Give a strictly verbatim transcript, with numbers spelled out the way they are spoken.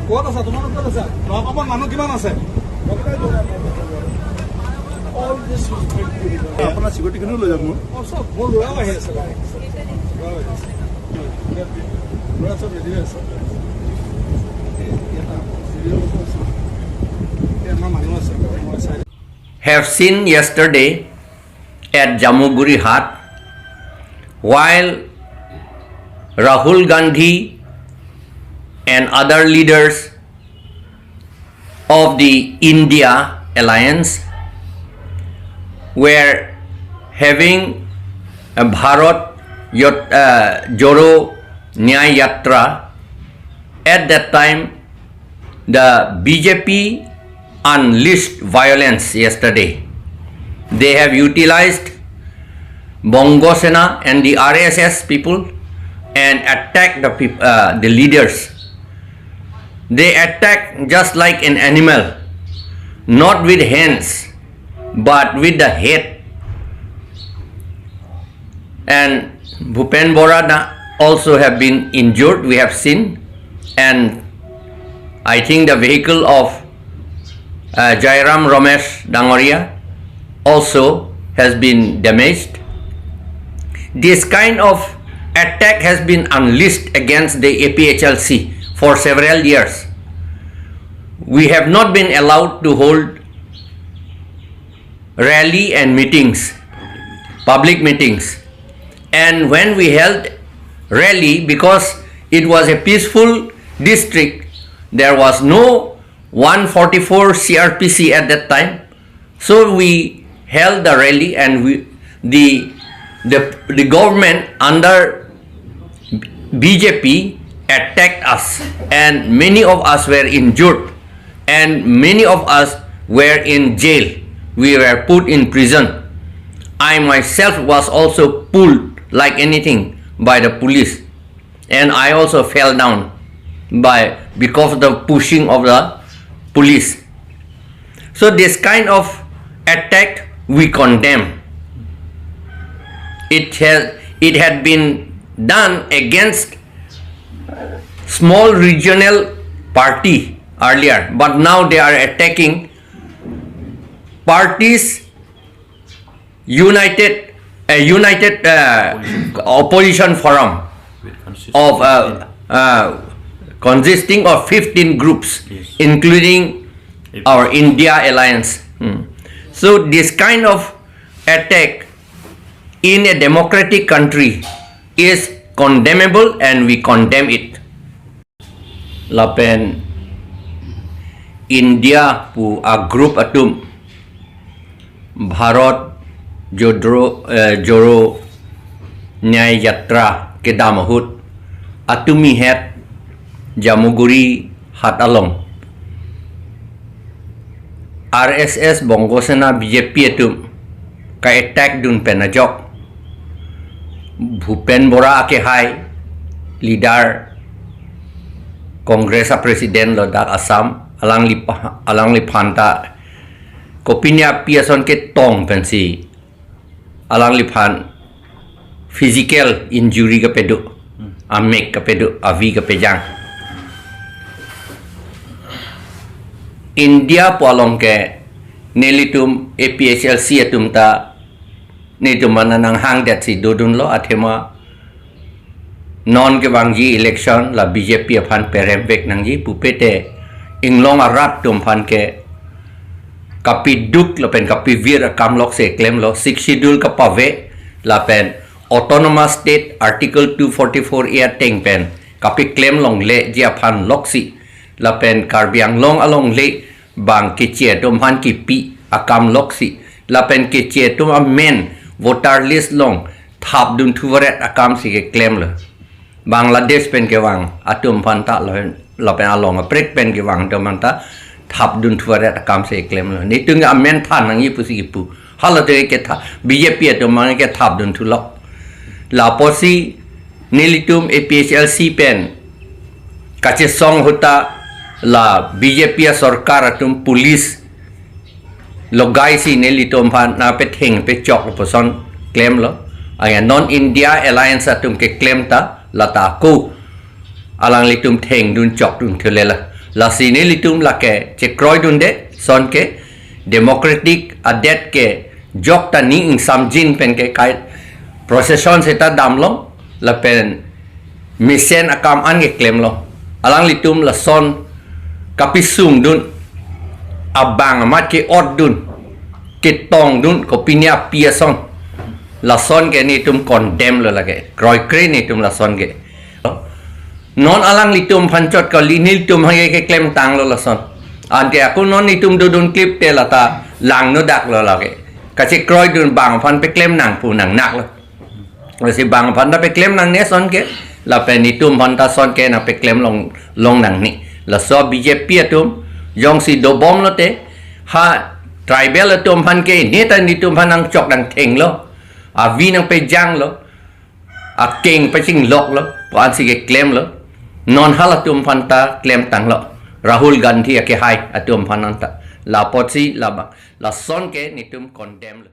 ক'ত আছা? তোমালোক ক'ত আছা? নগাঁৱৰ মানুহ কিমান আছে? আপোনাৰ চিকিউৰিটিখিনিও লৈ যাওক মোৰ। অ, চব, মোৰ ল'ৰাও আহি আছে। ল'ৰাও আহি আছে। ল'ৰা চব ৰেডি হৈ আছে। এই, এই আমাৰ মানুহ আছে। মই চাই have seen yesterday at Jamuguri Hat, while Rahul Gandhi and other leaders of the India Alliance were having a Bharat Yot-, uh, Jodo Nyay Yatra. At that time, the B J P unleashed violence yesterday. They have utilized Bongo Sena and the R S S people and attacked the peop-, uh, the leaders. They attack just like an animal, not with hands, but with the head. And Bhupen Borah da-, also have been injured, we have seen. And I think the vehicle of, uh, Jairam Ramesh Dangoria also has been damaged. This kind of attack has been unleashed against the A P H L C for several years. We have not been allowed to hold rally and meetings, public meetings. And when we held rally, because it was a peaceful district, there was no one forty-four C R P C at that time. So we held the rally and we, the, the, the government under B J P attacked us and many of us were injured and many of us were in jail. We were put in prison. I myself was also pulled like anything by the police, and I also fell down by, because of the pushing of the police. So this kind of attack we condemn. It has, it had been done against small regional party earlier, but now they are attacking parties united, a united, uh, opposition forum of, uh, uh, consisting of fifteen groups, yes, including our India Alliance. Hmm. So this kind of attack in a democratic country is condemnable and we condemn it. Lapen India pu a group atum Bharat Jodro, eh, Jodo Nyay Yatra kedam ahut atumi het Jamuguri Hat along R S S, Bongo Sena, B J P atum ka-attack dun pen ajok Bhupen Borah akehai leader, Congress a president lo dak Assam, alangli pa-, alangliphan ta kopine api ason ketong pensi alangliphan physical injury kapedo, amek kapedo, avi kapejang. India pu along ke nelitum A P H L C atum ta nelitum mana nanghangdetsi dodunlo, athema non kevangji election la B J P aphan peremvek nangji pupe te inglong arat atum aphan ke kapiduk lapen kapivir akam lok si klemlo. Sixth Schedule kapave lapen Autonomous State Article two forty-four A ateng pen kapiklem longleji aphan loksi lapen Karbi Anglong alongle bang keche atum aphan kipi akam loksi lapen keche atum amen voter list along thapdun thuvaret akam si keklemlo. Bangladesh pen kevang atum aphan ta lo, lapen along aprek pen kevang atum aphan ta thapdun thuvaret akam si klemlo. Netum ke amen than nangji pusi kipu. Hala te ketha, B J P atum aphan kethapdun thulok. Lapusi nelitum A P H L C pen kachesong ahut ta la B J P asorkar atum police logai si nelitum aphan nangpetheng pechok lapuson klemlo. Aya non India Alliance atum keklem ta lata ako alanglitum thengdun chokdun thulela. Lasi nelitum lake chekroidunde, lason ke democratic adet kejok ta ning ingsamjin pen ke kai procession seta damlo lapen mesen akam an keklemlo. Alanglitum lason kapisungdun, abang amat ke-otdun, ketongdun, kopine api ason, lason ke netum condemn lo lake. Kroikre netum lason ke. Non alanglitum aphan chot kali, nelitum aphan ke keklemtanglo lason. Anke ako non netum dodun klipte lata langnodak lo lake. Kachekroidun bang aphan peklem nang pu nangnaklo. Lasi bang aphan ta peklem nangne lason ke, lapen netum aphan ta lason ke nangpeklem long, long nangne. Laso B J P atum jongsi dobom lote, ha tribal atum aphan ke neta netum aphan nangchok nangthenglo, avi nangpejanglo, akeng pachingloklo, pu ansi keklemlo. Non halatum aphan ta klemtanglo, Rahul Gandhi akehai atum aphan anta. Lapotsi laba, lason ke netum condemn lo.